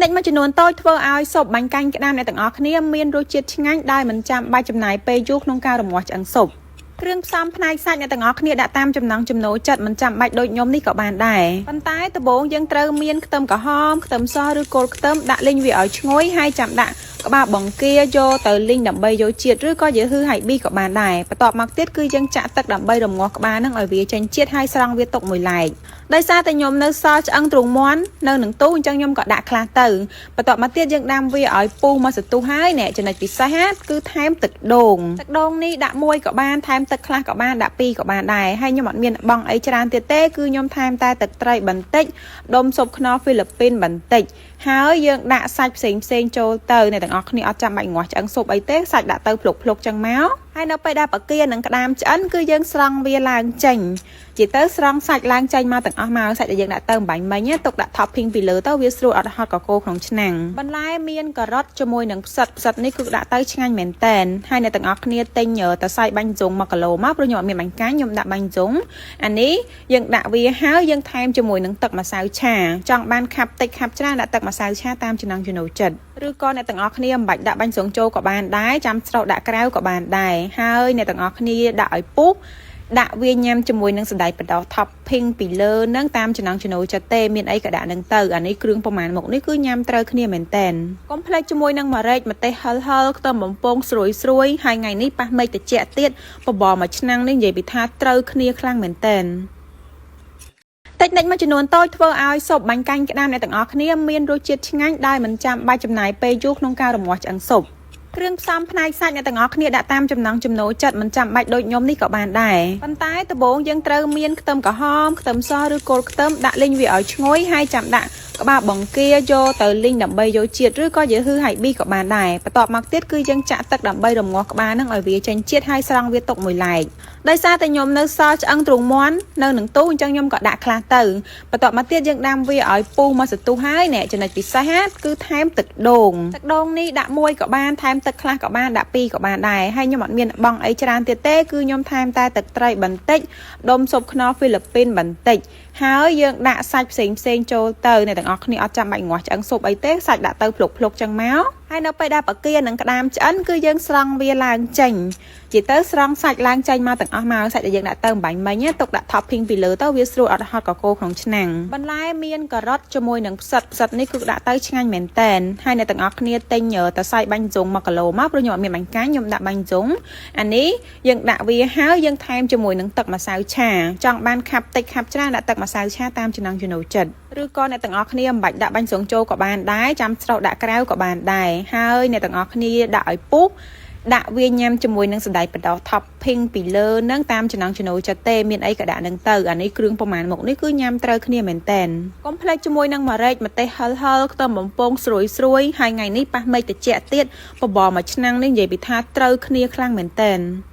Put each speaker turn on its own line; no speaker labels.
តិចមួយចំនួនតូចធ្វើឲ្យស៊ុបបាញ់កាញ់ក្តាមអ្នកទាំងអស់គ្នាមានរសជាតិឆ្ងាញ់ដោយមិនចាំបាច់ចំណាយពេលយូរក្នុងការរំងាស់ឆ្អឹងស៊ុបគ្រឿងផ្សំផ្នែកសាច់អ្នកទាំងអស់គ្នាដាក់តាមចំណង់ចំណូលចិត្តមិនចាំបាច់ដូចខ្ញុំនេះក៏បានដែរប៉ុន្តែដំបូងយើងត្រូវមានខ្ទឹមក្រហមខ្ទឹមសឬគល់ខ្ទឹមដាក់លីងវាឲ្យឈ្ងុយហើយចាំដាក់ក្បាលបង្គាយកទៅលីងដើម្បីយកជាតិឬក៏យឺហឺហើយប៊ីក៏បានដែរបន្ទាប់មកទៀតគឺយើងចាក់ទឹកដើម្បីរំងាស់ក្បាលហ្នឹងឲ្យវាចេញជាតិហើយស្រង់វាទុកមួយឡែកដោយសារតែខ្ញុំនៅសល់ឆ្អឹងទ្រូងមាន់នៅនឹងទូអញ្ចឹងខ្ញុំក៏ដាក់ខ្លះទៅបន្ទាប់មកទៀតយើងដាំវាឲ្យពុះមកសន្ទុះហើយអ្នកចំណុចពិសេសណាគឺថែមទឹកដូងទឹកដូងនេះដាក់មួយក៏បានថែមទឹកខ្លះក៏បានដាក់ពីរក៏បានដែរហើយខ្ញុំអត់មានបង់អីច្រើនទៀតទេគឺខ្ញុំថែមតែទឹកត្រីបន្តិចដុំស៊ុបខ្នុរហ្វីលីពីនបន្តិចហើយយើងដាក់សាច់ផ្សេងផ្សេងចូលទៅអ្នកទាំងអស់គ្នាអត់ចាំបាច់ងាស់ឆ្អឹងស៊ុបអីទេសាច់ដាក់ទៅភ្លុកភ្លុកចឹងមកហើយនៅពេលដែលបង្គានិងក្តាមឆ្អិនគឺយើងស្រង់វាឡើងចេញជាទៅស្រង់សាច់ឡើងចេញមកទាំងអស់មកសាច់ដែលយើងដាក់ទៅអំបាញ់មិញទុកដាក់ topping ពីលើទៅវាស្រួលអត់ហត់កកូរក្នុងឆ្នាំងបន្លែមានការ៉ុតជាមួយនឹងផ្សិតផ្សិតនេះគឺដាក់ទៅឆ្ងាញ់មែនតែនហើយអ្នកទាំងអស់គ្នាទិញតសៃបាញ់ចុង1គីឡូមកព្រោះខ្ញុំអត់មានបាញ់កាញ់ខ្ញុំដាក់បាញ់ចុងអានេះយើងដាក់វាហើយយើងថែមជាមួយនឹងទឹកម្សៅឆាចង់បានខាប់តិចខាប់ច្រើនដាក់ទឹកម្សៅឆាតាមចំណង់ចំណូលចិត្តឬក៏អ្នកទាំងអស់គ្នាមិនបាច់ដាក់បាញ់ស្រុងចូលក៏បានដែរចាំស្រូវដាក់ក្រៅក៏បានដែរហើយអ្នកទាំងអស់គ្នាដាក់ឲ្យពុះដាក់វាញ៉ាំជាមួយនឹងសណ្តែកបណ្ដោះ topping ពីលើនឹងតាមចំណង់ចំណូលចិត្តទេមានអីក៏ដាក់នឹងទៅអានេះគ្រឿងប្រមាណមុខនេះគឺញ៉ាំត្រូវគ្នាមែនតែនកុំភ្លេចជាមួយនឹងម្រេចម្ទេសហិលហិលខ្ទឹមបំពងស្រួយស្រួយហើយថ្ងៃនេះប៉ះមេឃតិចទៀតបបរមួយឆ្នាំងនេះនិយាយពីថាត្រូវគ្នាខ្លាំងមែនតែនតិចនិចមួយចំនួនតូចធ្វើឲ្យស៊ុបបាញ់កាញ់ក្តាមអ្នកទាំងអស់គ្នាមានរសជាតិឆ្ងាញ់ដោយមិនចាំបាច់ចំណាយពេលយូរក្នុងការរំងាស់ឆ្អឹងស៊ុបគ្រឿងផ្សំផ្នែកសាច់អ្នកទាំងអស់គ្នាដាក់តាមចំណង់ចំណូលចិត្តមិនចាំបាច់ដូចខ្ញុំនេះក៏បានដែរប៉ុន្តែដំបូងយើងត្រូវមានខ្ទឹមក្រហមខ្ទឹមសឬគល់ខ្ទឹមដាក់លីងវាឲ្យឈ្ងុយហើយចាំដាក់ក្បាលបង្គាយកទៅលីងដើម្បីយកជាតិឬក៏យឺហឺហើយប៊ីក៏បានដែរបន្ទាប់មកទៀតគឺយើងចាក់ទឹកដើម្បីរំងាស់ក្បាលហ្នឹងឲ្យវាចេញជាតិហើយស្រង់វាទុកមួយឡែកដោយសារតែខ្ញុំនៅសល់ឆ្អឹងទ្រូងមាន់នៅនឹងទូអញ្ចឹងខ្ញុំក៏ដាក់ខ្លះទៅបន្ទាប់មកទៀតយើងដាំវាឲ្យពុះមកសន្ទុះហើយអ្នកចំណុចពិសេសណាគឺថែមទឹកដូងទឹកដូងនេះដាក់មួយក៏បានថែមទឹកខ្លះក៏បានដាក់ពីរក៏បានដែរហើយខ្ញុំអត់មានបង់អីច្រើនទៀតទេគឺខ្ញុំថែមតែទឹកត្រីបន្តិចដុំស៊ុបខ្នុរហ្វីលីពីនបន្តិចហើយយើងដាក់សាច់ផ្សេងផ្សេងចូលទៅអ្នកទាំងអស់គ្នាអត់ចាំបាច់ងាស់ឆ្អឹងស៊ុបអីទេសាច់ដាក់ទៅភ្លុកភ្លុកចឹងមកហើយនៅពេលដែលបង្គានិងក្តាមឆ្អិនគឺយើងស្រង់វាឡើងចេញជាទៅស្រង់សាច់ឡើងចេញមកទាំងអស់មកសាច់ដែលយើងដាក់ទៅអំបាញ់មិញទុកដាក់ topping ពីលើទៅវាស្រួលអត់ហត់កកូរក្នុងឆ្នាំងបន្លែមានការ៉ុតជាមួយនឹងផ្សិតផ្សិតនេះគឺដាក់ទៅឆ្ងាញ់មែនតែនហើយអ្នកទាំងអស់គ្នាទិញតសៃបាញ់ចុង1គីឡូមកព្រោះខ្ញុំអត់មានបាញ់កាញ់ខ្ញុំដាក់បាញ់ចុងអានេះយើងដាក់វាហើយយើងថែមជាមួយនឹងទឹកម្សៅឆាចង់បានខាប់តិចខាប់ច្រើនដាក់ទឹកម្សៅឆាតាមចំណង់ចំណូលចិត្តឬក៏អ្នកទាំងអស់គ្នាមិនបាច់ដាក់បាញ់ស្រុងចូលក៏បានដែរចាំស្រូវដាក់ក្រៅក៏បានដែរហើយអ្នកទាំងអស់គ្នាដាក់ឲ្យពុះដាក់វាញ៉ាំជាមួយនឹងសណ្តែកបណ្ដោះ topping ពីលើនឹងតាមចំណង់ចំណូលចិត្តទេមានអីក៏ដាក់នឹងទៅអានេះគ្រឿងប្រមាណមុខនេះគឺញ៉ាំត្រូវគ្នាមែនតែនកុំភ្លេចជាមួយនឹងម្រេចម្ទេសហិលហិលខ្ទឹមបំពងស្រួយស្រួយហើយថ្ងៃនេះប៉ះមេឃតិចទៀតបបរមួយឆ្នាំងនេះនិយាយពីថាត្រូវគ្នាខ្លាំងមែនតែន។